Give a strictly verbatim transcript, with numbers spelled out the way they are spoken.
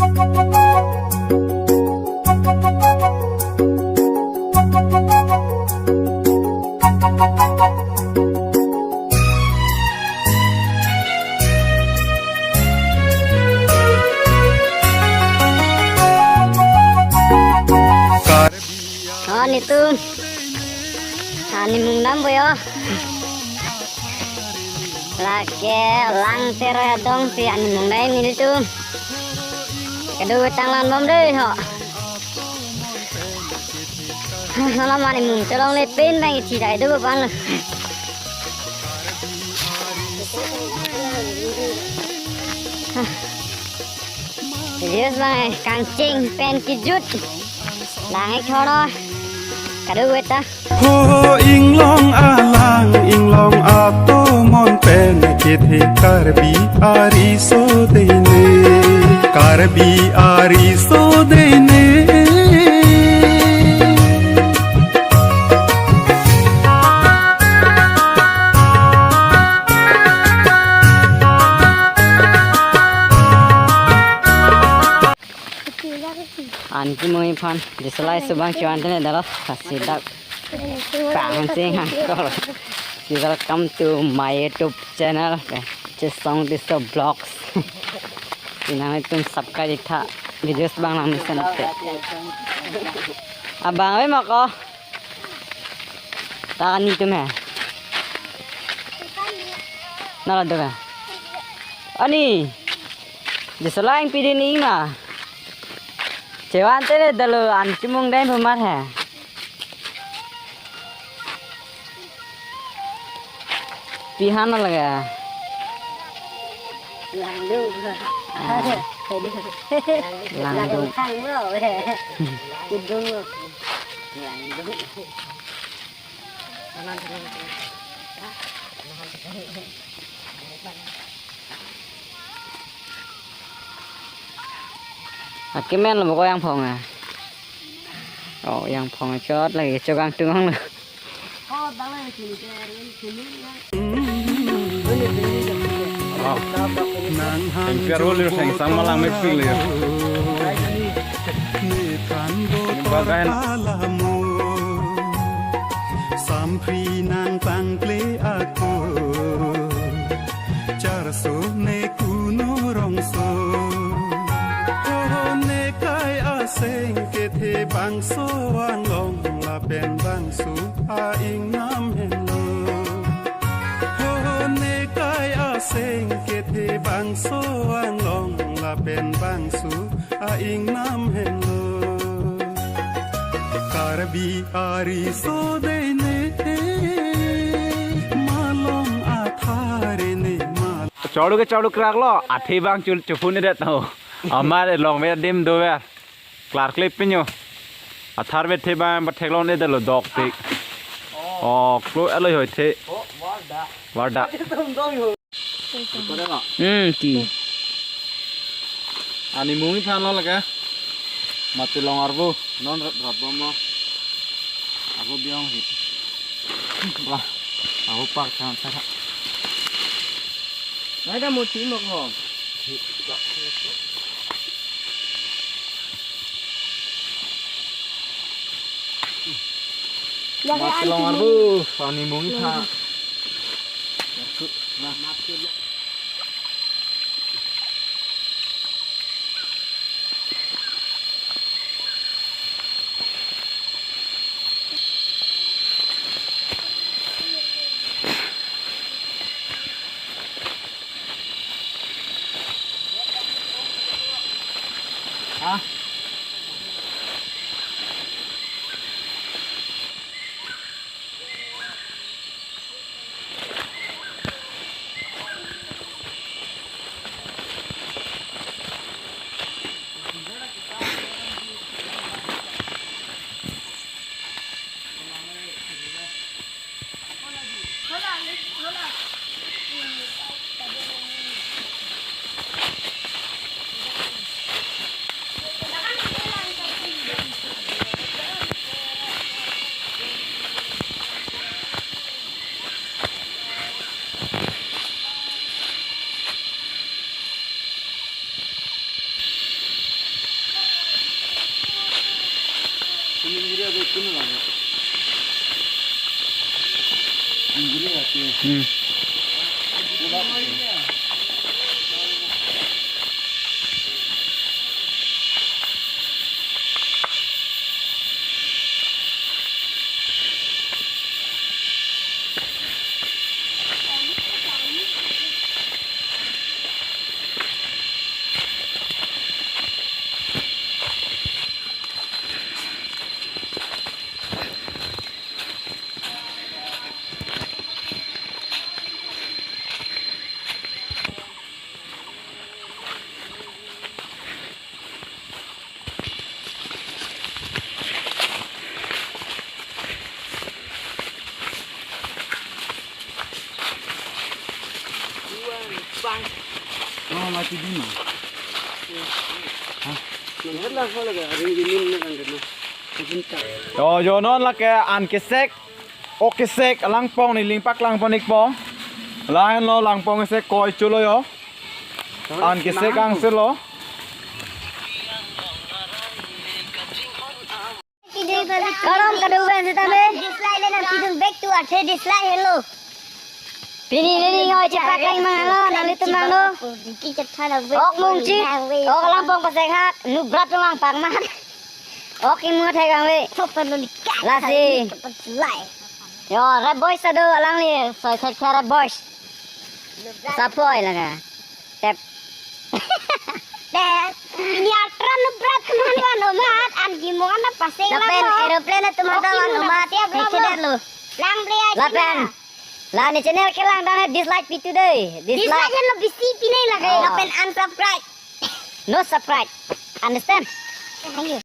Oh, netum. Arnimung dampo yo. Lake lang teroi adong si arnimung dam netum. Kadokave tanglang bom dei ho. Hala arnimung chelongle pen bang ithi dai do bang. Yes bang, kangcheng pen kejut. Lang ik thoro. Kadokave ta. Ho inglong alang, inglong atomon pen kethe Karbi ariso dei ne. Karbi ariso dei ne. Anke mo iphan, dislike subang chuan tene dalo, kasi dak. Kang sing ha, kol. Welcome to my YouTube channel, Chesong Tisso Vlogs. Inang itum subscribe tha, videos bang lang mesen te. Abang oi mako. Ta ani tum he. Nala do ka? Ani. Dislike pidi ni ma. Chewan tene dalo arnimung dam pemar he. Pihan laga. Langduk. Ah. Langduk. Langduk. Langduk. Akemen lo ko yang phong a. Oh, yang phong chot lagi chogang tungang lo. Wow. Yang biar boleh seng sama lang mepik lo ya. Ini bagai. Samphri nangtangkle ako, charso ne kuno rongso. Ho nekai aseng kethe bangso anglong lapen bangso a-ingnam henlo. Ho nekai aseng kethe bangso anglong lapen bangso a-ingnam henlo. Karbi ariso dei ne, malom athare ne, mal- Chorlo ke chorlo krak lo, athe bang chul chupun ne det ho. Amar long ve dim do ve. Klar klip pinyo. Athar ve the bang ba theklong ne det lo dok tik. Oh, klo alo hoi the. Varda. Hmm, ti. Arnimung iphan lo lake. Mati long arvo. Non rat rat bom lo. Arvo biong hi. Wah, arvo pak than than. Nai da mo ti mo ko. Mati long arvo, arnimung iphan. Hmm. Oh, mati di ma. Yo, yo, non lake an kesek. O kesek langpong neli nangpaklang pon-ikpo. Lahenlo langpong kesek koi chulo yo. An kesek angse lo. Karam kado-an sitame. Dislike le nangpidun back to athe dislike helo. Pini neli ngoi chepakai manglo, nanglitum nanglo. Ok mungchi, ok langpong pasek hak, nubrat lang pak mat. Ok imu thai kangve. Lasi. Yo, Rap Boys ado alangli, soi soi khe Rap Boys. Sapoi lake. Tep. Tep. Ini atra nubrat teman wan omat, an gimon na paseng. Lapen aeroplane atum ata wan omat, accident lo. Lang ble aja. Lapen. La ne channel kelang dan dislike pi today. Dislike. Dislike lo bisi pinai lake. Oh. Lapen unsubscribe. No subscribe. Understand? Ayo.